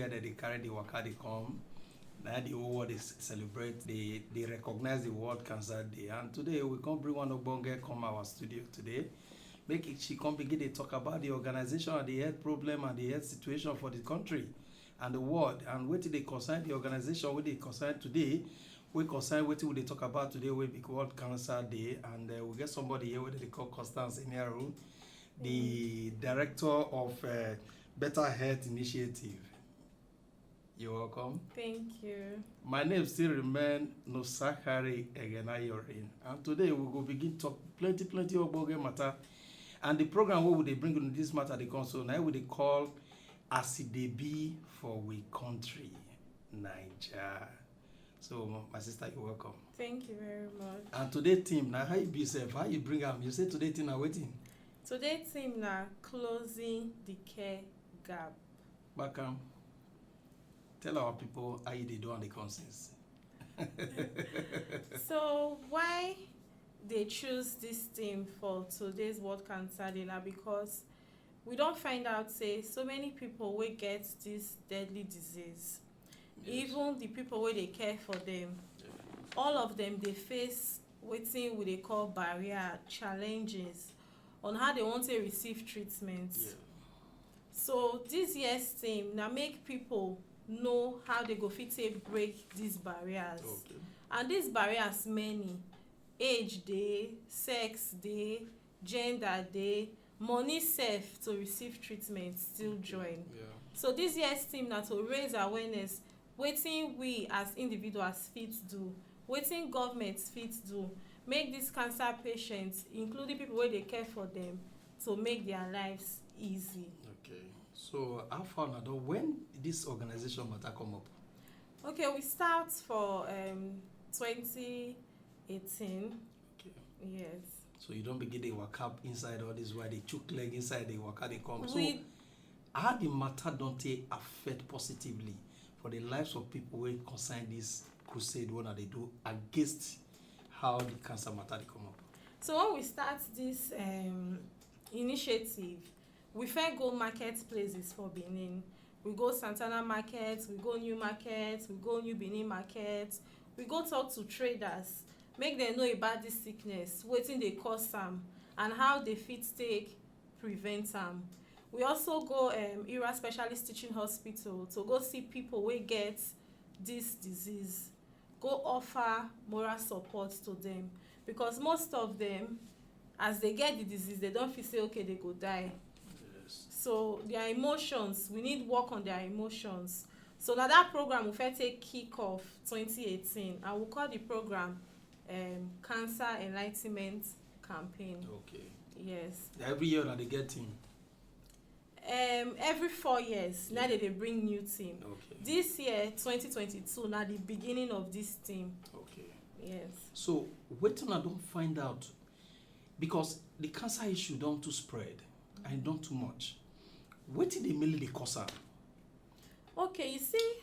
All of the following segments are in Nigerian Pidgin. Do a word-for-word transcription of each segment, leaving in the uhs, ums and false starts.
Dem dey carry the waka dey come. Na the whole world dey s- celebrate, dey dey recognize the World Cancer Day. And today we come bring one ogbonge come our studio today. Make it, she come begin dey talk about the organization and the health problem and the health situation for the country and the world, and wetin dey concern the organization wey dey concern today, wey concern wetin we dey talk about today, wey be World Cancer Day. And uh, we get somebody here wey dem dey call Constance Eniaru, the director of uh, Better Health Initiative. You're welcome. Thank you. My name still remain Nosakari Egenayorin, and today we go begin talk plenty plenty ogbonge matter. And the program wey we dey bring on this matter dey come so, na we dey call As E Dey Be for We Country, Naija. So my sister, you're welcome. Thank you very much. And today theme na how you be yourself, how you bring am. You say today theme na wetin? Today theme na closing the care gap. Bakam, tell our people how you dey do on the consensus. So why they choose this theme for today's World Cancer Day na because we don find out say so many people wey get this deadly disease, even the people wey dey care for them, all of them dey face wetin we dey call barrier, challenges on how they want to receive treatment. Yeah. So this year's theme na make people know how they go fit take break these barriers. Okay. And these barriers many. Age dey, sex dey, gender dey, money sef to receive treatment still join. Yeah. So this year's theme na to raise awareness wetin we as individuals fit do, wetin government fit do, make these cancer patients, including people wey dey care for them, to make their lives easy. Okay. So how far una don, when this organization matter come up? Okay, we start for um, twenty eighteen. Okay. Yes. So you don begin dey waka inside all this while, dey chook leg inside, dey waka dey come. So We how the matter don take affect positively for the lives of people wey concern this crusade wey una dey do against how the cancer matter dey come up? So when we start this um, initiative, we first go marketplaces for Benin. We go Santana Market, we go New Market, we go New Benin Market. We go talk to traders, make them know about this sickness, wetin dey cause am, and how they fit take prevent am. We also go um, Ira Specialist Teaching Hospital to go see people wey get this disease, go offer moral support to them, because most of them, as they get the disease, they don feel say okay, they go die. Yes. So their emotions, we need work on their emotions. So now that program will first take kick off twenty eighteen, and we call the program um, Cancer Enlightenment Campaign. Okay. Yes. Every year una dey get theme. Um, every four years, now they dey bring new theme. Okay. This year, twenty twenty-two, now the beginning of this theme. Okay. Yes. So wetin una don find out, because the cancer issue don too spread and e don too much. Wetin dey mainly dey cause am? Okay, you see,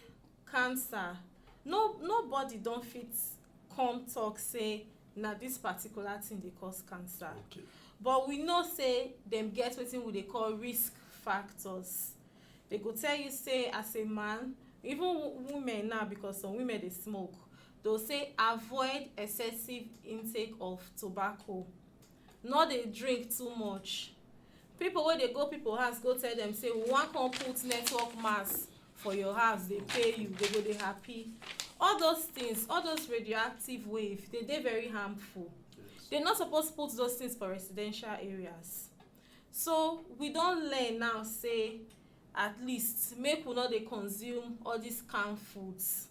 cancer. No, nobody don fit come talk say na this particular thing dey cause cancer. Okay. But we know say dem get wetin we dey call risk factors. They go tell you say as a man, even w- women now, because some women dey smoke, they'll say avoid excessive intake of tobacco. No dey drink too much. People wey dey go people house go tell them say we wan come put network mask for your house, dey pay you, they go dey happy. All those things, all those radioactive wave, they dey very harmful. They not supposed to put those things for residential areas. So we don learn now say at least make we no dey consume all these canned foods.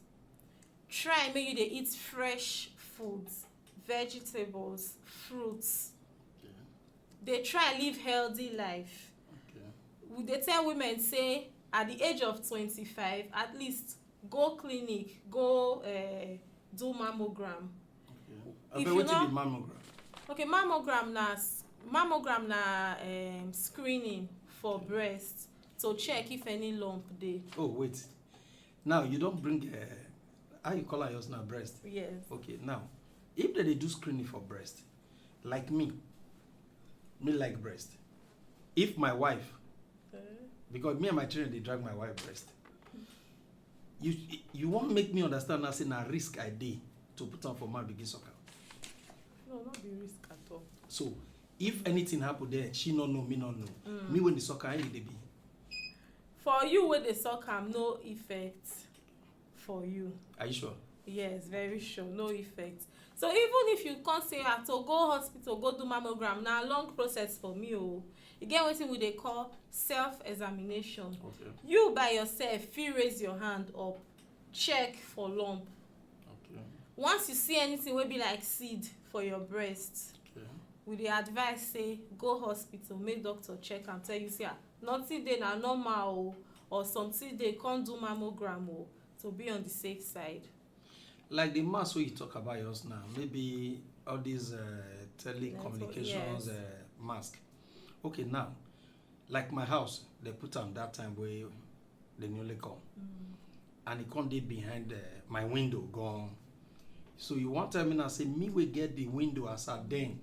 Try make you dey eat fresh foods, vegetables, fruits. Okay. Dey try live healthy life. Okay. We dey tell women say at the age of twenty-five, at least go clinic, go uh, do mammogram. Okay. If Abeg, you wetin no- be mammogram? Okay, mammogram na s- mammogram na um, screening for breast to check if any lump dey. Oh, wait. Now you don bring uh, how you call am yours now, breast. Yes. Okay. Now, if they dey do screening for breast, like me, me like breast. If my wife, Uh, because me and my children dey drag my wife breast. You you wan make me understand now say na risk I dey to put am for man begin suck am. No, not be risk at all. So if anything happen there, she no know, me no know. Mm. Me when the sucker, how e dey be? For you wey dey suck am, no effect for you. Are you sure? Yes, very sure, no effect. So even if you come say, ah, to go hospital go do mammogram, na long process for me o. E get wetin we dey call self examination. Okay. You by yourself fit raise your hand up, check for lump. Okay. Once you see anything wey be like seed for your breast, Okay. we dey advise say go hospital, make doctor check am, tell you say, ah, nothing dey, na normal o, or something dey, come do mammogram o, to be on the safe side. Like the mask wey you talk about just now, maybe all these uh, telecommunications Network, yes. Uh, mask. Okay, now, like my house, they put am that time wey they newly come, Mm. And e come dey behind uh, my window gone. So you wan tell me now say me wey get the window as at then,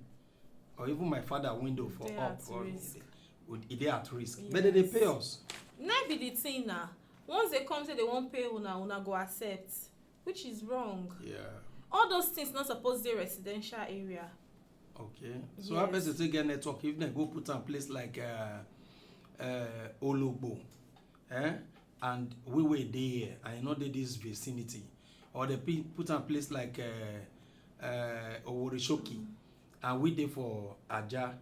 or even my father window for Dey up, at or risk. e dey at risk. But they dey Yes. Pay us. Na be the thing na. Once they come say they wan pay una, una go accept, which is wrong. Yeah. All those things not supposed to dey residential area. Okay. So how Yes. Person take get network if they go put am place like uh, uh, Ologbo, eh? And we wey dey here and e no dey this vicinity, or they pe- put am place like uh, uh, Oworishoki, and we dey for Aja.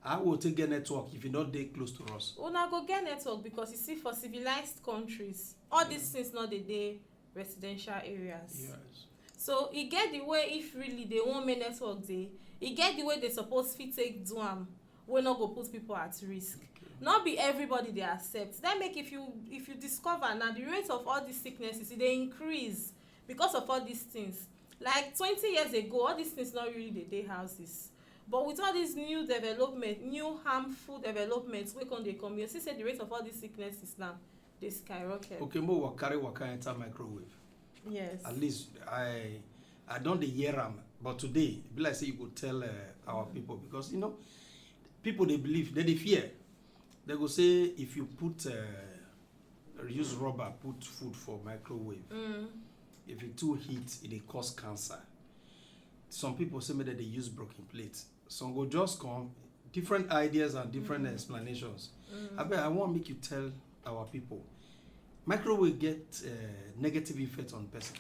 How we take get network if e no dey close to us? Una go get network because you see for civilized countries, all these things no dey dey residential areas. Yes. So e get the way if really they wan make network dey, e get the way they suppose fit take do am wey no go put people at risk. No be everybody dey accept. That make if you if you discover now the rate of all these sicknesses, e dey increase because of all these things. Like twenty years ago, all these things not really dey dey houses. But with all these new development, new harmful developments wey come dey come, you see say the rate of all these sicknesses now dey skyrocket. Okay, mo wa carry waka enter microwave. Yes. At least I I don dey hear am, but today e be like say you go tell uh, our people, because you know people dey believe, they dey fear. They go say if you put uh, use rubber put food for microwave, Mm. if e too heat, e dey cause cancer. Some people say make dem dey use broken plate. Some go just come, different ideas and different explanations. Abeg, I wan make you tell our people, microwave get uh, negative effect on person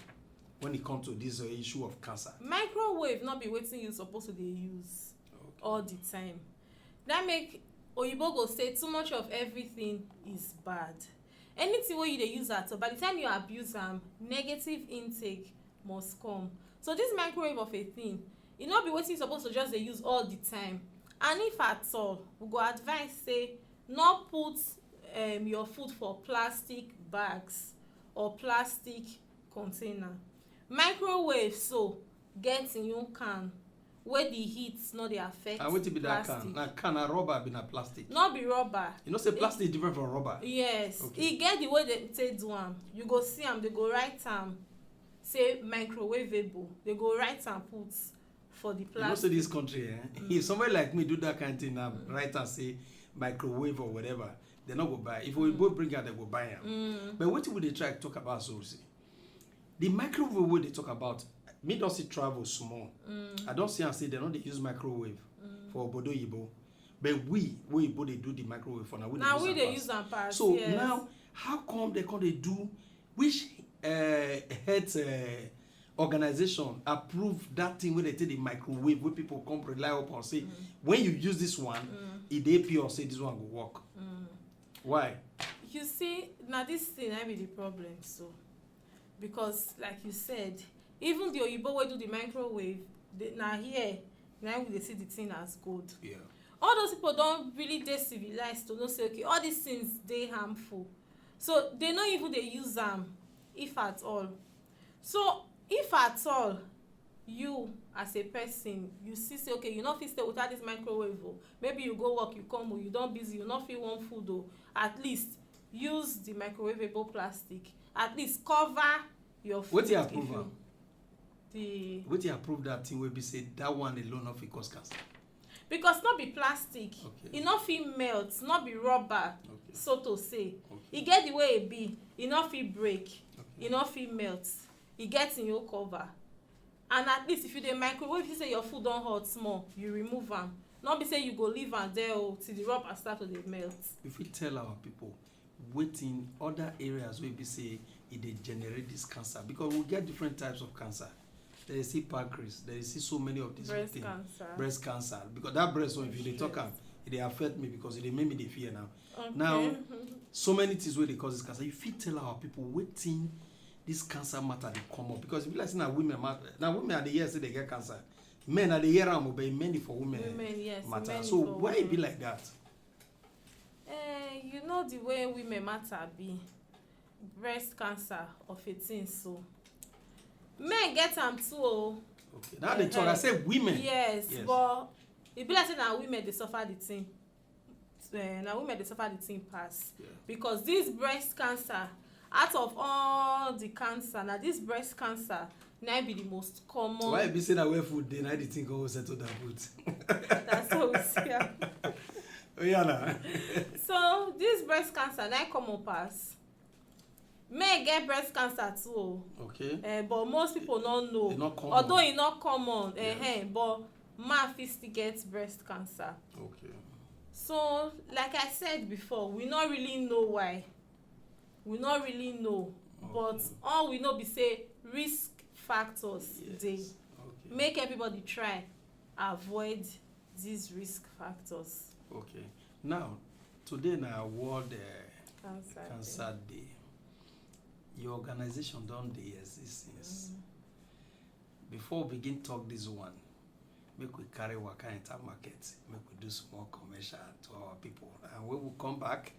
when it comes to this uh, issue of cancer. Microwave no be wetin you suppose to dey use all the time. That make oyibo go say too much of everything is bad. Anything wey you dey use at all, by the time you abuse am, negative intake must come. So this microwave of a thing, e no be wetin you suppose to just dey use all the time. And if at all, we go advise say no put um, your food for plastic bags or plastic container. Microwave so get im own can wey the heat no dey affect. And wetin be that can? Plastic. Na can, na rubber, be na plastic? No be rubber. You know say plastic is different from rubber. Yes. Okay. E get the way dem take do am. You go see am, they go write am say microwavable. They go write am put for the You know say plastic. This country, eh? If somebody like me do that kind of thing now, write and say microwave or whatever, they no go buy. If we go bring out, they go buy am. But wetin we dey try talk about so see, the microwave wey dey talk about, me don see travel small. I don see am say they no dey use microwave for obodo oyibo, but we wey oyibo dey do the microwave for, na we Na dey we use dey am use pass. Am pass. So Yes. Now, how come they come dey do, which uh, health uh, organization approve that thing wey they take the microwave wey people come rely upon say when you use this one, e dey pure say this one go work? Why? You see, na this thing na be the problem so, because like you said, even the oyibo wey do the microwave, the, na here na we dey see the thing as gold. Yeah. All those people don really dey civilized to know say, okay, all these things dey harmful, so they no even dey use am, if at all. So if at all you as a person, you see say, okay, you no fit stay without this microwave o, maybe you go work, you come o, you don busy, you no fit warm food o, at least use the microwavable plastic, at least cover your food. Wetin If approve you- am? The Wetin approve that thing wey be say that one alone no fit cause cancer? Because no be plastic, Okay. E no fit melt, no be rubber, Okay. So to say, Okay. E get the way e be, e no fit break. Okay. e no fit melt, e get im own cover. And at least if you dey microwave, you see say your food don hot small, you remove am. No be say you go leave am there o till the rubber start to dey melt. You fit tell our people wetin other areas wey be say e dey generate this cancer, because we get different types of cancer. There is still pancreas, there is still so many of these breast things. Cancer. Breast cancer, because that breast one, if you dey talk am, e dey affect me because e dey make me dey fear now. Okay. Now, so many things wey dey cause this cancer. You fit tell our people wetin this cancer matter dey come up, because e be like say na women matter. Na women I dey hear say dey get cancer. Men I dey hear am o, but e mainly for women. Women, yes, matter. So why e be like that? Eh, you know the way women matter be. Breast cancer of a thing, so men get am too o. Okay, now they talk, I say women. Yes, but e be like say na women dey suffer the thing. Eh, na women dey suffer the thing pass. Yeah. Because this breast cancer, out of all the cancer, na this breast cancer na im be the most common. Why e be say na where food dey, na the thing go settle down put? That's how we see am. Oh yeah, na. So this breast cancer na im common pass. Men get breast cancer too o. Okay. Eh, but most people no know. E no common. Although e no common, eh, but man fit still get breast cancer. Okay. So, like I said before, we no really know why. We no really know. Okay. But all we know be say risk factors dey. Yes. Okay. Make everybody try avoid these risk factors. Okay. Now, today na World, eh, Cancer Day. Your organization don dey exist since. Before we begin talk this one, make we carry waka enter market, make we do small commercial to our people. And when we come back,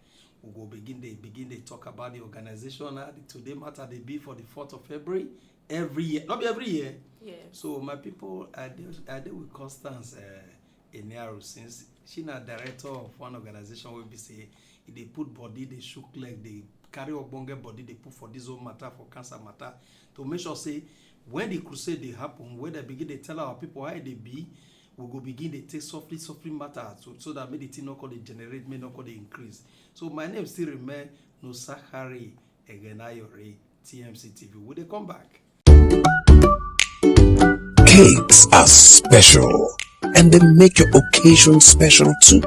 we go begin dey, begin dey talk about the organization, how the today matter dey be for the fourth of February every year. No be every year. Yes. So my people, I dey, I dey with Constance, eh, Eniaru, since she na director of one organization wey be say e dey put body, dey shook leg, dey carry ogbonge body, dey put for this whole matter, for cancer matter, to make sure say when the crusade dey happen, when they begin dey tell our people how e dey be, we go begin dey take softly, softly matter so, so that make the thing no come dey generate, make no come dey increase. So my name still remain Nosahari Egenayori, T M C T V. We dey come back. Cakes are special, and they make your occasion special too.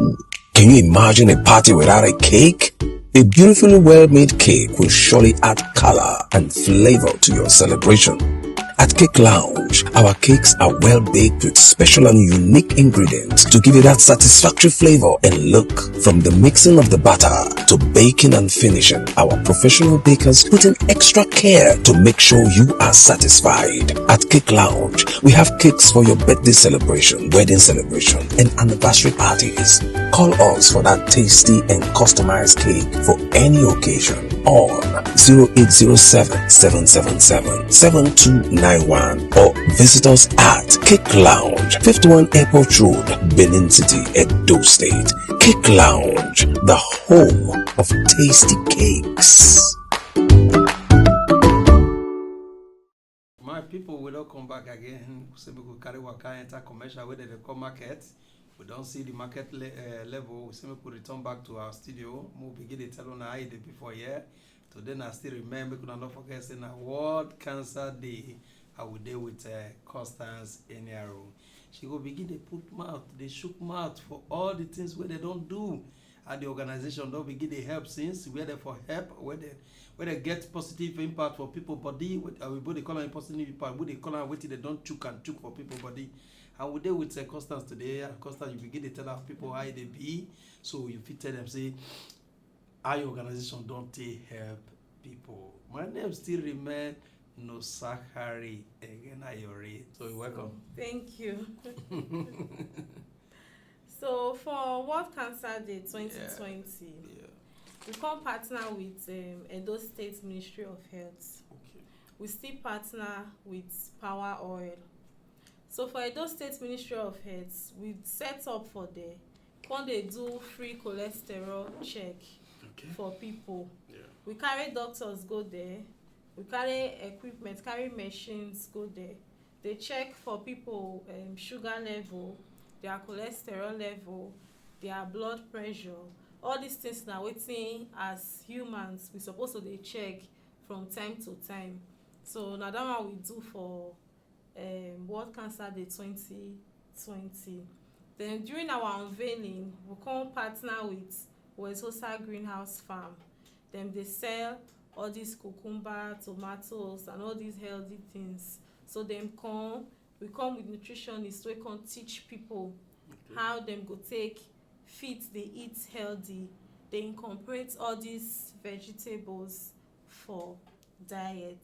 Can you imagine a party without a cake? A beautifully well-made cake will surely add color and flavor to your celebration. At Cake Lounge, our cakes are well baked with special and unique ingredients to give you that satisfactory flavor and look. From the mixing of the batter to baking and finishing, our professional bakers put in extra care to make sure you are satisfied. At Cake Lounge, we have cakes for your birthday celebration, wedding celebration, and anniversary parties. Call us for that tasty and customized cake for any occasion on zero eight zero seven, seven seven seven, seven two nine one or visit us at Cake Lounge, fifty-one Airport Road, Benin City, Edo State. Cake Lounge, the home of tasty cakes. My people, we don come back again. We say make we carry waka enter commercial wey dem dey call market. We don see the market le-, eh, level. We say make we return back to our studio. Make we begin dey tell una how e dey be for here. Today na still remain. Make una no forget say na World Cancer Day. I will dey with, eh, Constance Eniaro. She go begin dey put mouth, dey shook mouth for all the things wey dem don do. How the organization don begin dey help since, where dem for help, where dem, where dem get positive impact for people body. With, uh, we dey call am positive impact. We dey call am wetin dem don chook and chook for people body. And we dey with, uh, Constance today. And Constance, you begin dey tell our people how e dey be. So you fit tell them say how your organization don take help people. My name still remain Nosahari Egenayori. So you're welcome. Thank you. So for World Cancer Day twenty twenty, yeah, we come partner with, um, Edo State Ministry of Health. Okay. We still partner with Power Oil. So for Edo State Ministry of Health, we set up for there, come dey do free cholesterol check, okay, for people. Yeah. We carry doctors go there, we carry equipment, carry machines go there. They check for people, um, sugar level, their cholesterol level, their blood pressure. All these things na wetin as humans we suppose to dey check from time to time. So na that one we do for um, World Cancer Day twenty twenty. Then during our unveiling, we come partner with West Hosa Greenhouse Farm. Dem dey sell all these cucumber, tomatoes, and all these healthy things. So dem come, we come with nutritionists wey come teach people how dem go take fit dey eat healthy, dey incorporate all these vegetables for diet.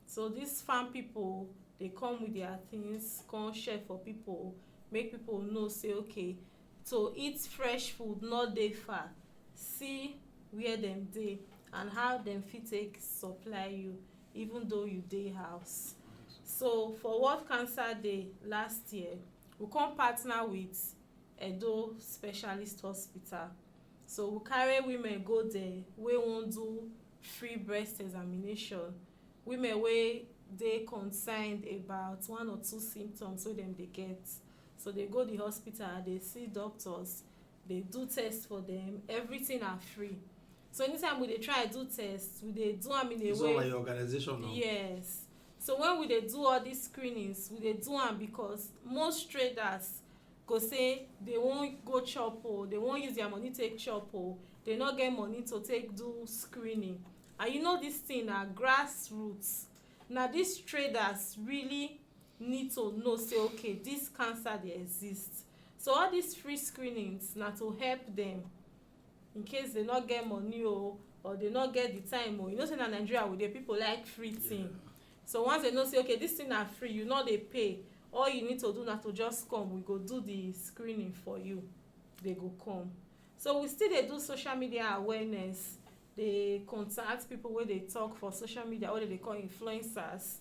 So these farm people dey come with their things, come share for people, make people know say, okay, to eat fresh food no dey far. See where dem dey and how dem fit take supply you, even though you dey house. So for World Cancer Day last year, we come partner with Edo Specialist Hospital. So we carry women go there wey wan do free breast examination. Women wey dey concerned about one or two symptoms wey dem dey get. So they go the hospital, they see doctors, they do test for them, everything are free. So anytime we dey try do test, we dey do am in a It's way. All by your organization now. Yes. So when we dey do all these screenings, we dey do am because most traders go say they wan go chop o, they wan use their money take chop o, they no get money to take do screening. And you know this thing na grassroots. Na these traders really need to know say, okay, this cancer dey exist. So all these free screenings na to help them in case they no get money o, or they no get the time o. You know say na Nigeria we dey, people like free thing. So once they know say, okay, this thing na free, you no dey pay, all you need to do na to just come, we go do the screening for you. They go come. So we still dey do social media awareness, dey contact people wey dey talk for social media, wey dem dey call influencers.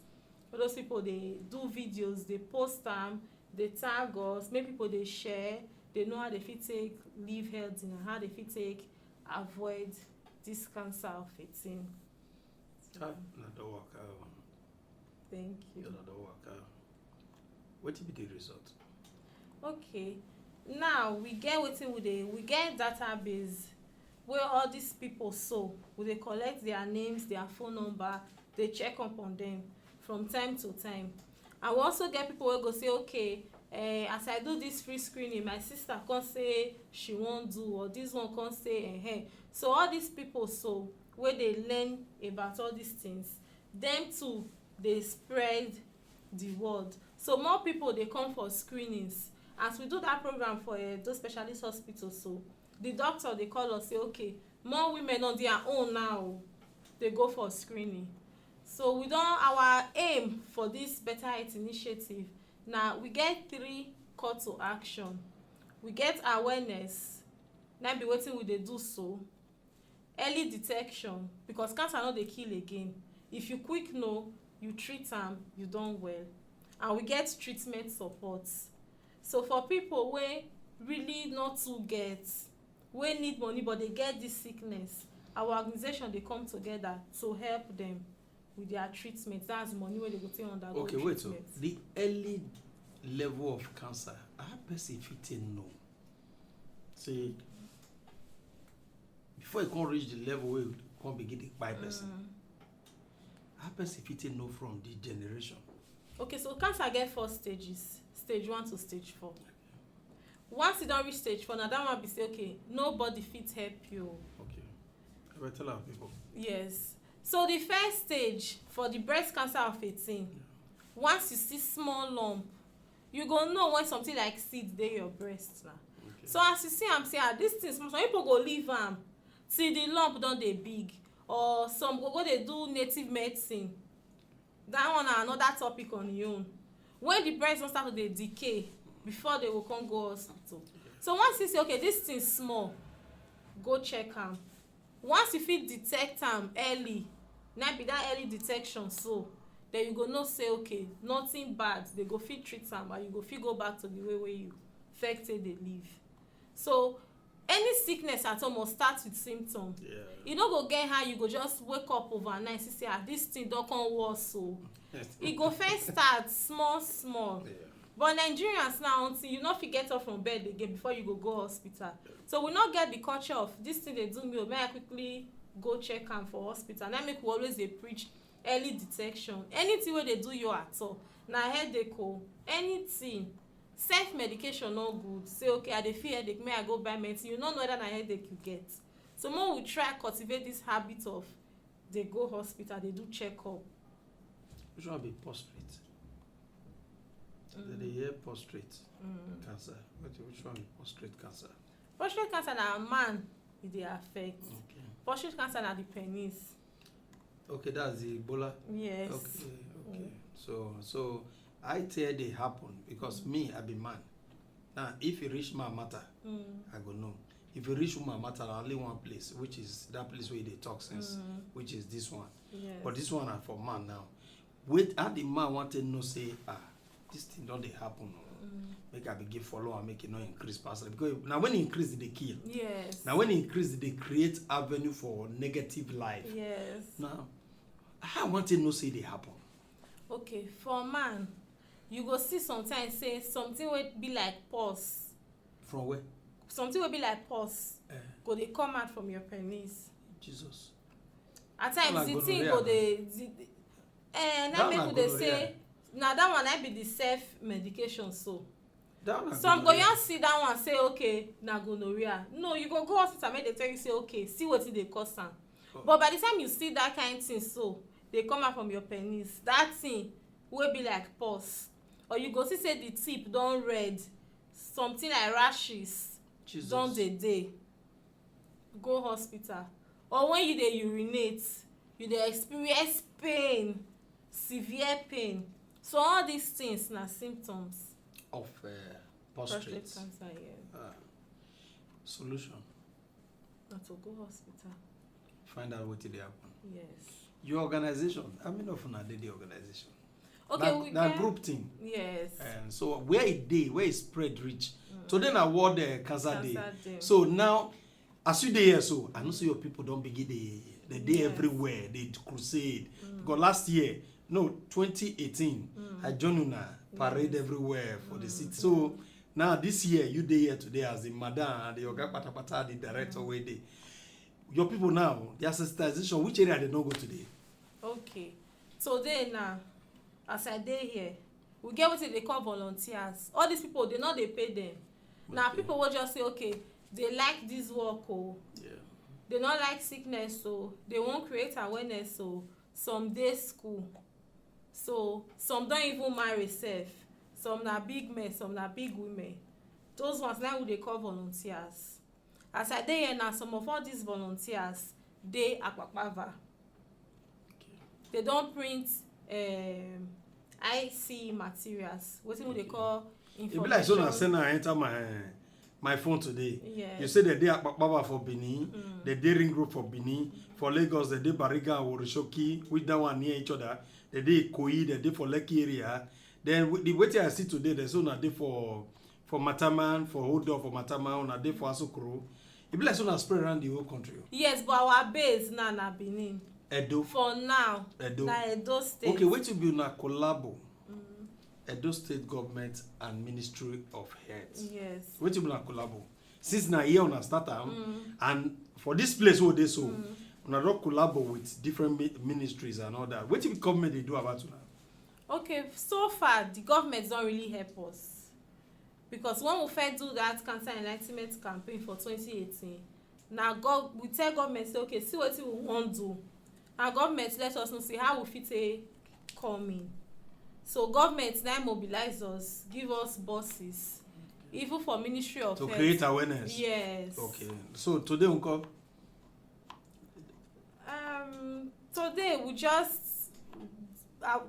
All those people dey do videos, dey post am, dey tag us, make people dey share, dey know how they fit take live healthy and how they fit take avoid this cancer of a thing. Ah, na don work out. Thank Yeah, you. na don work out. Wetin be the result? Okay. Now we get wetin we dey, we get database where all these people, so we dey collect their names, their phone number, dey check up on them from time to time. And we also get people wey go say, okay, eh, as I do this free screening, my sister come say she wan do, or this one come say, eh, eh. So all these people, so wey dey learn about all these things, them too dey spread the word. So more people dey come for screenings. As we do that program for Edo Specialist Hospital, so the doctor dey call us say, okay, more women on their own now dey go for screening. So we don, our aim for this Better Health Initiative, na we get three call to action. We get awareness, na be wetin we dey do so. Early detection, because cancer no dey kill again. If you quick know, you treat am, you don well. And we get treatment support. So for people wey really no too get, wey need money but they get this sickness, our organization dey come together to help them with their treatment. That's money wey they go take undergo Okay, wait. So treatment. The early level of cancer, how person fit take know? Say before you come reach the level where you come begin to buy person, Mm. How person fit take know from the generation? Okay, so cancer get four stages, stage one to stage four. Once you don reach stage four, na that one be say, okay, nobody fit help you. Okay. I will tell our people. Yes. So the first stage for the breast cancer of a teen, once you see small lump, you go know when something like seed dey your breast now. Okay. So as you see am say, ah, this thing small, some people go leave am till the lump don dey big, or some go go dey do native medicine. That one na another topic on im own. When the breast don start to dey decay before they go come go hospital. So once you say, okay, this thing small, go check am. Once you fit detect am early, na be that early detection, so then you go know say, okay, nothing bad, they go fit treat am and you go fit go back to the way wey you first take dey live. So any sickness at all must start with symptom. Yeah. E no go get how you go just wake up overnight see say, ah, this thing don come worse o. E go first start small small. Yeah. But Nigerians now, until you no fit get up from bed again before you go go hospital. So we no get the culture of, this thing dey do me o, may I quickly go check am for hospital. Na make we always dey preach early detection. Anything wey dey do you at all, na headache o, anything, self medication no good. Say, okay, I dey feel headache, make I go buy medicine. You no know whether na headache you get. So make we try cultivate this habit of dey go hospital, dey do checkup. Which one be prostate? Dem dey hear prostate cancer. Which which one be prostate cancer? Prostate cancer na man e dey affect. Okay. Prostate cancer na the penis. Okay, that's the Ebola. Yes. Okay, okay. So so I tell dey happen because me I be man. Now if e reach man matter, Mm. I go know. If e reach woman matter, na only one place, which is that place where they talk sense, Mm. which is this one. Yes. But this one na for man now. Wait, how the man want to know say ah this thing don dey happen o. Mm. Make I begin follow am make e no increase pass am because na when e increase e dey kill. Yes. Na when e increase e dey create avenue for negative life. Yes. Now how I want to know say e dey happen? Okay, for man, you go see sometimes say something wey be like pus, From where? something wey be like pus Eh, go dey come out from your penis. Jesus. At times Na the gonorrhea thing go na. dey the, eh, na That make na we dey gonorrhea. Say na that one na be the self medication so. That one na Some go gonorrhea. Just see that one say okay na gonorrhea. No, you go go hospital make they tell you say okay see wetin dey cause am. Oh. But by the time you see that kind thing so dey come out from your penis, that thing wey be like pus, or you go see say the tip don red, something like rashes Jesus. Don dey dey, go hospital. Or when you dey urinate, you dey experience pain, severe pain. So all these things na symptoms. Of uh, prostate. Prostate cancer, yes. Uh, solution. Na to go hospital. Find out wetin dey happen. Yes. Your organization, how many of una dey the organization? Okay, na, we na get group thing. Yes. And so where e dey, where e spread reach. Today na World uh, Cancer Day. Cancer Day. So now, as you dey here so, I know say your people don begin dey dey dey Yes. Everywhere, dey crusade. Because last year, no, twenty eighteen, I join una parade Yes. Everywhere for the city. So now this year, you dey here today as the madam and the oga patapata, the director wey dey. Your people now, their sensitization, which area they no go today? Okay. Today now, as I dey here, we get wetin dey call volunteers. All these people, they no dey pay them. Na Okay. People wey just say, okay, they like this work o. Yeah. They no like sickness o. They wan create awareness o. Some dey school. So some don even marry sef. Some na big men, some na big women. Those ones na we dey call volunteers. As I dey here now, some of all these volunteers dey Akpakpava. They don print um, I C materials, wetin we dey call E be like so na information. Send am enter my my phone today. Yes. You say they dey Akpakpava for Benin, they dey Ring Road for Benin, for Lagos they dey Bariga and Worishoki, which that one near each other. They dey Ikoyi, they dey for Lekki area. Then with the wetin I see today, they say una dey for for Matama, for Odo, for Matama, una dey for Asokoro. E be like so na spread around the whole country. Yes, but our base now na Benin. Edo, For now, Edo. Na Edo State. Okay, wetin be una collabo? Edo State Government and Ministry of Health. Yes. Wetin be una collabo? Since na here una start am, and for this place wey dey so, una don collabo with different mi- ministries and all that. Wetin government dey do about una? Okay, so far the government don really help us, because when we first do that cancer enlightenment campaign for twenty eighteen, na go we tell government say okay, see wetin we wan do, and government let us know say how we fit take come in. So government na mobilize us, give us buses, even for Ministry of To Health. Create awareness. Yes. Okay. So today nko? Um, today we just uh,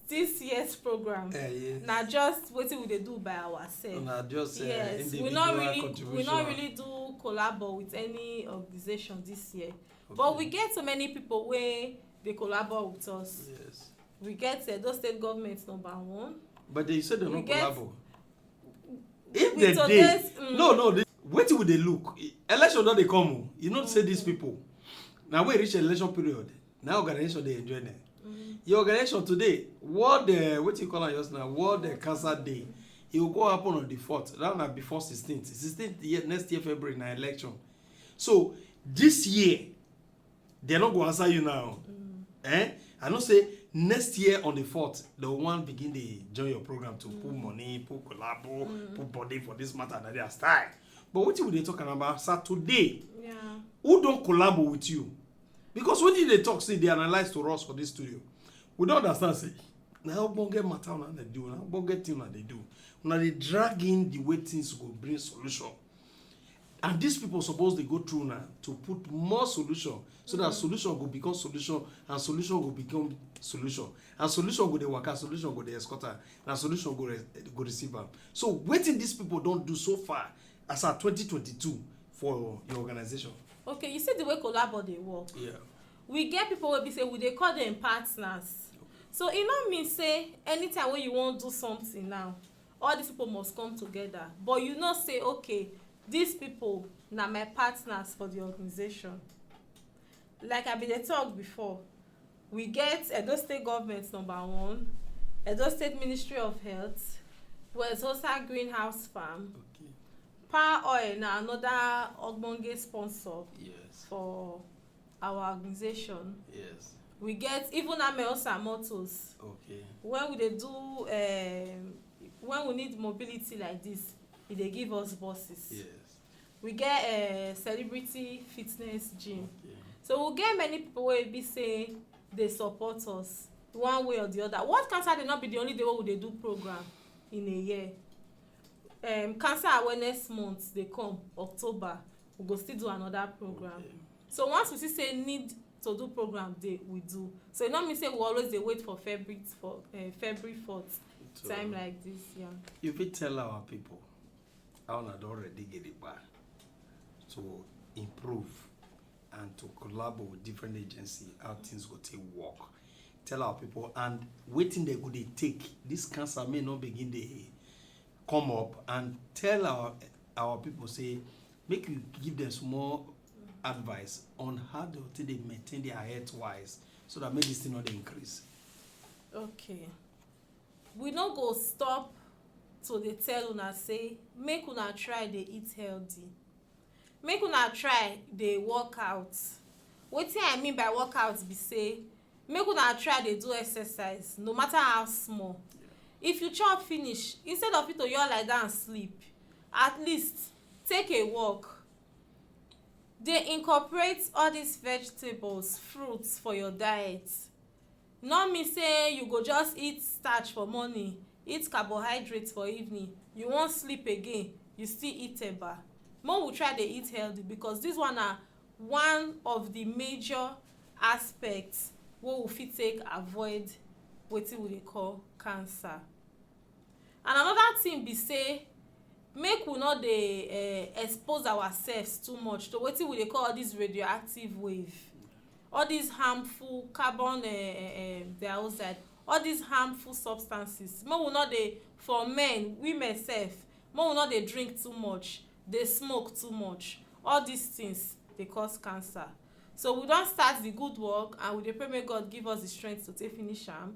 this year's program. Eh, yes. Na just wetin we dey do by ourselves. Una just uh, Yes, we individual not really we contribution. Not really do collabo with any organization this year, but we get so many people wey dey collabo with us. Yes. We get Edo State government number one. But they say they We no get- collabo. If With they dey, today's, mm. No, no, they, wetin we dey look? Election don dey come o. You know say these people, now we reach election period. Now organization dey enjoy them. Your organization today, what the what you call am just now? What the cancer day? It will go happen on the fourth. That na before sixteenth. Sixteenth year next year February na election. So This year, they no go answer you now. Eh? I know say next year on the fourth, the one begin dey join your program to put money, put collabo, put body for this matter, na their style. But wetin we dey talk about, sir, today, Yeah. who don collabo with you? Because wetin you dey talk, say, dey analyze to us for this studio. We don understand say na ogbonge matter una dey do, na ogbonge thing una dey do. Una dey drag in the way things go bring solution. And these people suppose dey go through now to put more solution, so that solution go become solution, and solution go become solution, and solution go dey waka, solution go dey escort am, and solution go re-, go receive am. So wetin these people don do so far as at twenty twenty-two for your organization? Okay, you see the way collabo dey work. Yeah. We get people wey be say we dey call them partners. So e no mean say anytime wey you wan do something now, all these people must come together. But you know say, okay, these people na my partners for the organization. Like I bin dey talk before, we get Edo State Government number one, Edo State Ministry of Health, West Hosa Greenhouse Farm, Okay. Power Oil na another ogbonge sponsor Yes. for our organization. Yes. We get even Ameosa Motors. Okay. When we dey do, um, when we need mobility like this, e dey give us buses. Yes. We get uh, Celebrity Fitness Gym. Okay. So we get many people wey be say dey support us one way or the other. World Cancer Day no be the only day wey we dey do program in a year. Um, Cancer Awareness Month dey come, October, we go still do another program. Okay. So once we see say need to do program dey, we do. So e no mean say we always dey wait for February, for uh, February fourth, So, time like this. Yeah. You fit tell our people how una don ready gidigba to improve and to collabo with different agency, how things go take work. Tell our people and wetin dem go dey take. This cancer may not begin dey come up, and tell our our people say make you give them small advice on how they take dey maintain their health wise, so that make this thing no dey increase. Okay. We no go stop to dey tell una say make una try dey eat healthy. Make una try dey work out. Wetin I mean by work out be say make una try dey do exercise, no matter how small. If you chop finish, instead of you to just lie down sleep, at least take a walk. Dey incorporate all these vegetables, fruits for your diet. No mean say you go just eat starch for morning, eat carbohydrate for evening, you wan sleep again, you still eat eba. Make we try dey eat healthy, because this one na one of the major aspects wey we fit take avoid wetin we dey call cancer. And another thing be say make we no dey uh, expose ourselves too much to wetin we dey call all this radioactive wave, all these harmful carbon uh, uh, uh, dioxide, all these harmful substances. Make we no dey, for men, women sef, make we no dey drink too much, dey smoke too much. All these things dey cause cancer. So we don start the good work, and we dey pray make God give us the strength to take finish am.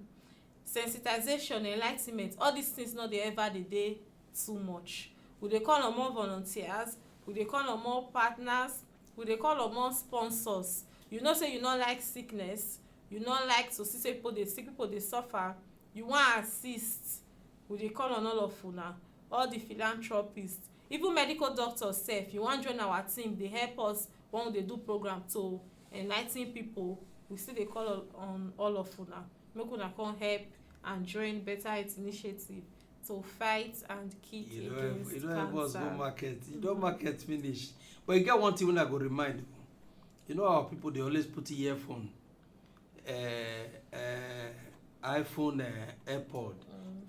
Sensitization, enlightenment, all these things no dey ever dey dey too much. We dey call on more volunteers, we dey call on more partners, we dey call on more sponsors. You know say you no like sickness, you no like to see say people dey sick, people dey suffer, you wan assist, we dey call on all of una, all the philanthropists, even medical doctors sef. You wan join our team dey help us when we dey do program to enlighten people, we still dey call on all of una make una come help and join Better Health Initiative to fight and kick You don't help, against you don't help us go cancer. Market. You don't market finish. But you get one thing wey I go remind you. You know how people dey always put earphone, uh, uh, iPhone, uh, AirPod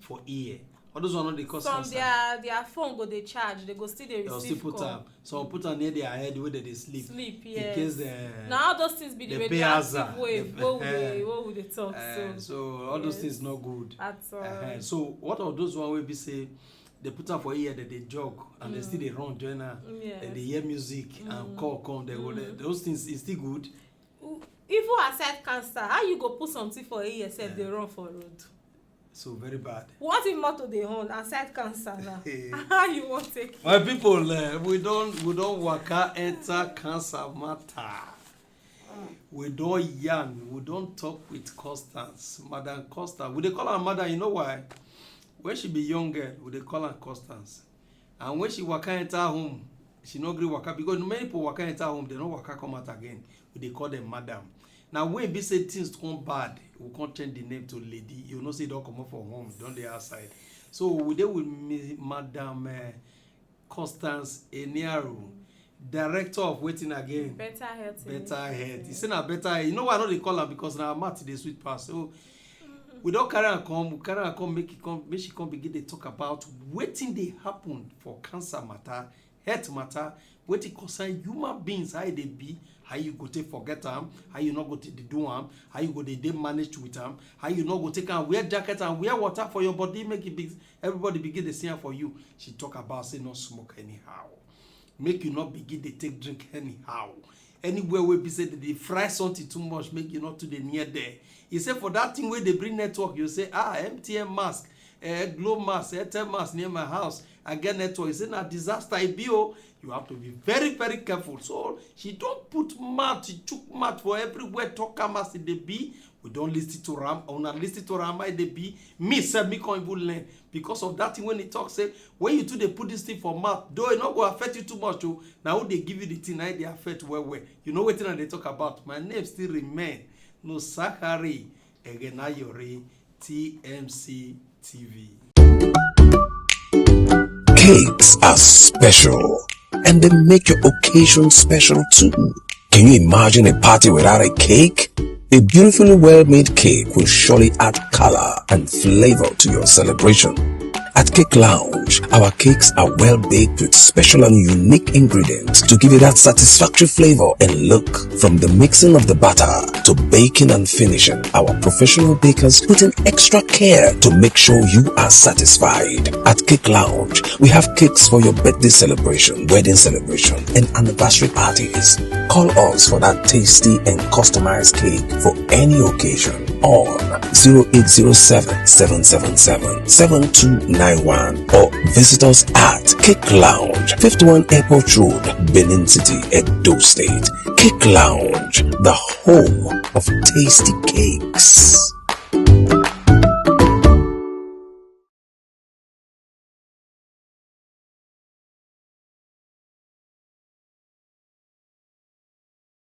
for ear. All those one no dey cause Some cancer. their their phone go dey charge, they go still dey They'll still receive put call. Am. Some put am near their head where they dey sleep. Sleep, In yes. case the, Na all those things be the the pay radioactive hazard, wave the, wey we dey eh, wey we dey talk uh, so. So all those Yes. Things not good. At all. Uh-huh. So what of those one wey be say they put am for ear, that they jog and they still dey run join am. Yes. Then they hear music and call come. They go there. Those things is still good. Even aside cancer, how you go put something for ear sef dey run for road? So very bad. What if motor dey on and side cancer now? Hey. How you wan take it? My people, uh, we don we don waka enter cancer matter. We don yarn, we don talk with Constance, Madam Constance. We dey call her Madam, you know why? When she be young girl, we dey call her Constance. And when she waka enter home, she no gree waka because many people waka enter home, they no waka come out again. We dey call them Madam. Now when be say things come bad, we come change the name to Lady. You know say e don comot for home, e don dey outside. So we dey with me, Madam uh, Constance Eniaru, director of wetin again? Better health. Better health. You say na better health. You know why I no dey call am? Because na her mouth dey sweet pass. So we don carry am come, we carry am come make e come make she come begin dey talk about wetin dey happen for cancer matter, health matter, wetin concern human beings, how e dey be, how you go take forget am, how you no go take dey do am, how you go dey dey managed with am, how you no go take am wear jacket and wear water for your body make e be everybody begin dey see am for you. She talk about say no smoke anyhow, make you no begin dey take drink anyhow. Anywhere wey be say dem dey fry something too much, make you no too dey near there. E say for that thing wey dey bring network, you say ah, M T N mask, eh, Glo mask, Airtel mask near my house, I get network. E say na disaster e be o. You have to be very very careful. So she don put mouth, she chook mouth for everywhere, talk am as e dey be. We don listen to am, una listen to am how e dey be. Me sef, me come even learn because of that thing when he talk say when you too dey put this thing for mouth, though e no go affect you too much o, na who dey give you the thing na e dey affect well well. You know wetin I dey talk about? My name still remain Nusakari Egenayori, T M C T V. Cakes are special and they make your occasion special too. Can you imagine a party without a cake? A beautifully well made cake will surely add color and flavor to your celebration. At Cake Lounge, our cakes are well baked with special and unique ingredients to give you that satisfactory flavor and look. From the mixing of the batter to baking and finishing, our professional bakers put in extra care to make sure you are satisfied. At Cake Lounge, we have cakes for your birthday celebration, wedding celebration, and anniversary parties. Call us for that tasty and customized cake for any occasion on zero eight zero seven, seven seven seven, seven two nine one or visit us at Cake Lounge, fifty-one Airport Road, Benin City, Edo State. Cake Lounge, the home of tasty cakes.